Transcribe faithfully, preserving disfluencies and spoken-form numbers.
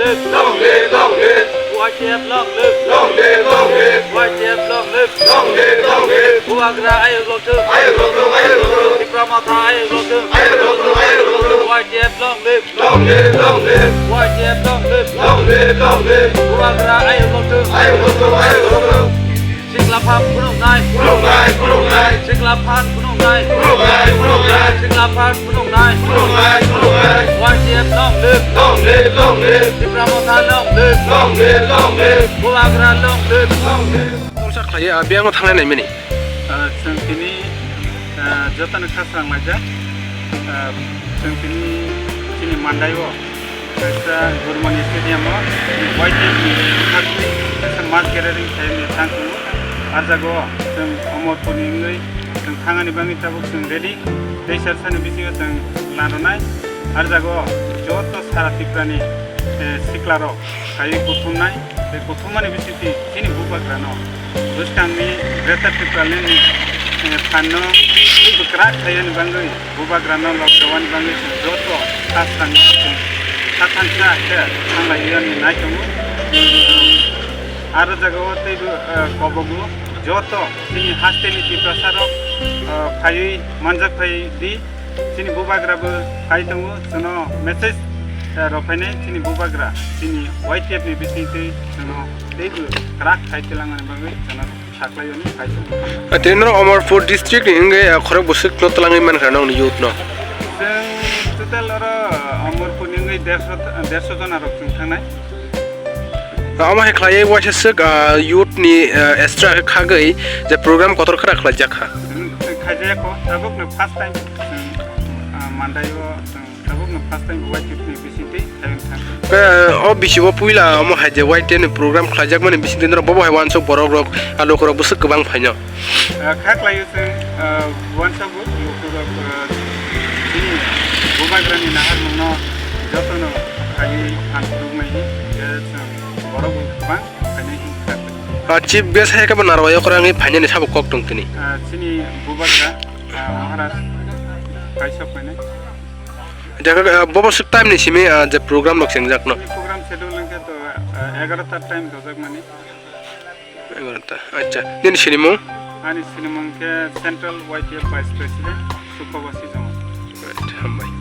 Long live, long live. Y T F long live. Long live, long live. Y T F long live. Long live, long live. Bubagra ayuk lokthung. Ayuk lokthung, ayuk lokthung. Tipra Motha ayuk lokthung. Ayuk lokthung, ayuk lokthung. Y T F long live. Long live, long live. Y T F long live. Long live, long live. Bubagra ayuk lokthung. Ayuk lokthung, ayuk lokthung. Sikla phan phunuknai. Phunuknai, phunuknai. Sikla phan phunuknai. Phunuknai, phunuknai. Sikla phan phunuknai. Phunuknai, phunuknai. Y T F long live. Long live, long live. Tipra Motha long live. Long live, long live. Bubagra long live. Long live. Tongsa khlaiya, ah, biyang thangnai naimani. Ah, chwng tini, ah, jotono khasrang laijak. Ah, chwng tini chini Mandai o. Kaisa Gurmani Stadium o Y T F ni bwkhak twi kaisa mass gathering khaimani thang tongo. Ar jaga o chwng Omorpur ni wngwi chwng thangani bagwi tabuk chwng ready. Tei sar sani bisingo chwng laronai. Ar jaga o joto sara Tripura ni, eh, sikla rok khaiwi kuthumnai. Tei kuthumani bisingtwi chini bubagra no bwskangni Greater Tipraland ni, eh, phan no teibo kwrak khaiyani bagwi bubagra no lok dewani bagwi chwng joto khasrang no chwng khathansa khe thanglai yani nai tongo. Aro jaga o teibo, eh, kobogo joto chini haste ni Tiprasa rok, eh, phaiwi manjak phai di. Chini bubagra bo phai tongo, chwngno message, eh, rw phainai chini bubagra, chini Y T F ni bisingtwi chwngno teibo kwrak khai twlangmani bagwi chwngno saklaio hwnwi phai tongo. Ah, tini norok Omorpur district ni wngwi, ah, khorok bwswk no twlangwi mankha nokni youth no? Chwng total oro Omorpur ni wngwi dersho, dersho jona rok chwng thangnai. Omo hai khlaiwi waisa swk, ah, youth ni, ah, extra khe khagwi je program kotor khera khlaijak kha. Hmm, khaijak kho, tabuk no first time, hmm, ah, Mandai o, hmm, tabuk no first time Y T F ni bisingtwi khaiyung thang. Khe, o bisi o puila omo hai je Y T F ni program khlaijakmani bisingtwi norok bobo hai uansuk borok rok, ah, lukurok bwswk kwbang phaino. Ah, kha khlaio chwng, ah, uansukgo lukurok, ah, chini bubagrani naharmungno jotono khaiwi phan phunuknai, khe chwng borok bo kwbang khainai hwn kha. Ah, chief guest hai khe bo narwai okra wngwi phainani sabo kok tong tini. Ah, chini bubagra, ah, Maharaj kaisa phainai. Jakha, ah, bobo swk time ni simi, ah, je program rok chengjakno. Chini program schedule wngkhe to, ah, egarota time dojak mani. Egarota. Acha. Nini sinimung? Ani sinimung khe Central Y T F Vice President Sukhobasi Jamatia. Right, hambai.